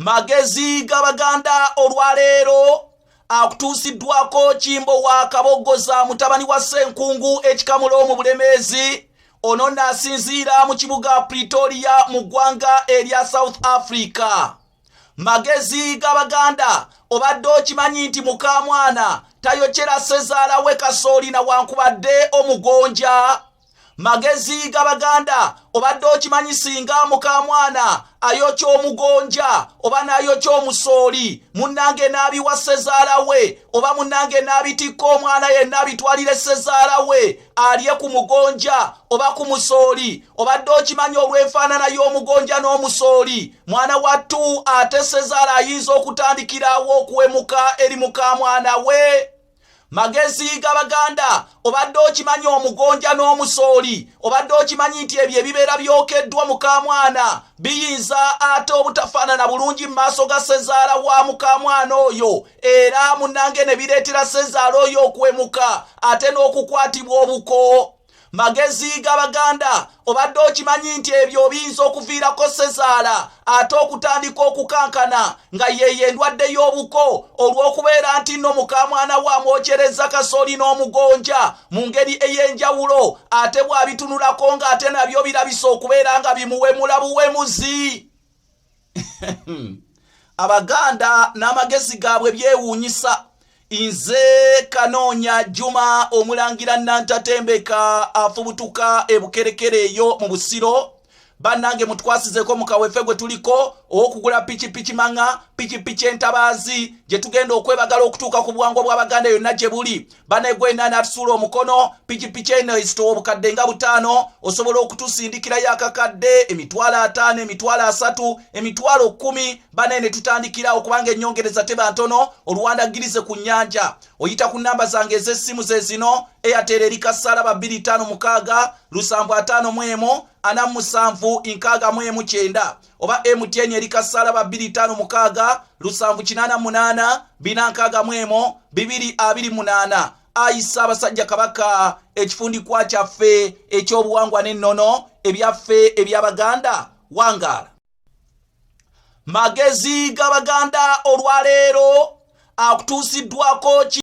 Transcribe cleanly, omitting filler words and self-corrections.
Magezi g'Abaganda olwaleero akutuusiddwako Kimbo wa Kaboggoza, mutabani wa Ssenkungu ekikamula mu Bulemeezi. Ono naasinziira mu kibuga Pretoria mu ggwanga erya South Africa. Magezi g'Abaganda, obadde okimanyi nti mukamwana tayokyera ssezaala we kasooli nawankubadde omugonja? Magezi g'Abaganda, obadde okimanyi singa mukamwana ayokya omugonja oba n'ayokya omusooli, munnange n'abiwa ssezaala we, oba munnange n'abitikka omwana yenna abitwalire ssezaala we alye ku mugonja oba ku musooli, obadde okimanyi olw'enfaanana y'omugonja n'omusooli, mwana wattu, ate ssezaala ayinza okutandikirawo okuwemuka eri mukamwana we? Magezi g'Abaganda, obadde okimanyi omugonja n'omusooli, obadde okimanyi nti ebyo ebibeera byokeddwa mukamwana biyinza ate obutafaanana bulungi mu maaso ga ssezaala wa mukamwana oyo, era munnange ne bireetera ssezaala oyo okuwemuka ate n'okukwatibwa obuko? Magezi g'Abaganda, obadde okimanyi nti ebyo biyinza okuviirako ssezaala ate okutandika okukankana nga yeyo endwadde y'obuko, olw'okubeera nti nno mukamwana we amwokyereza kasooli n'omugonja mu ngeri ey'enjawulo, ate bw'abitunulako ng'ate nabyo birabisa okubeera nga bimuwemula buwemuzi? Abaganda n'amagezi gaabwe byewuunyisa. Nze Kanoonya Juma, omulangira Nantatembeka afubutuka ebukerekere eyo mu Busiro. Bannange, mutwasizeko mu kaweefe gwe tuliko ow'okugula pikipiki manga, pikipiki entabaazi gye tugenda okwebagala okutuuka ku buwangwa bw'Abaganda yonna gye buli. Banegwena n'atusuula omukono. Pikipiki eno ezitowa obukadde nga 5. Osobola okutusindikirayo akakadde, 50,000, 30,000, 10,000. Banene, tutandikirawo kubanga ennyongereza teba ntono, oluwandagirize ku nnyanja. Oyita ku namba zange ez'essimu ze zino: Airtel eri kasalaba 256 751 47 69, oba MTN eri kasalaba 256 788 461 228. Ayi Ssaabasajja Kabaka, ekifundikwa kyaffe ekyobuwangwa n'ennono ebyaffe eby'Abaganda, wangaala. Magezi g'Abaganda olwaleero akutuusiddwako.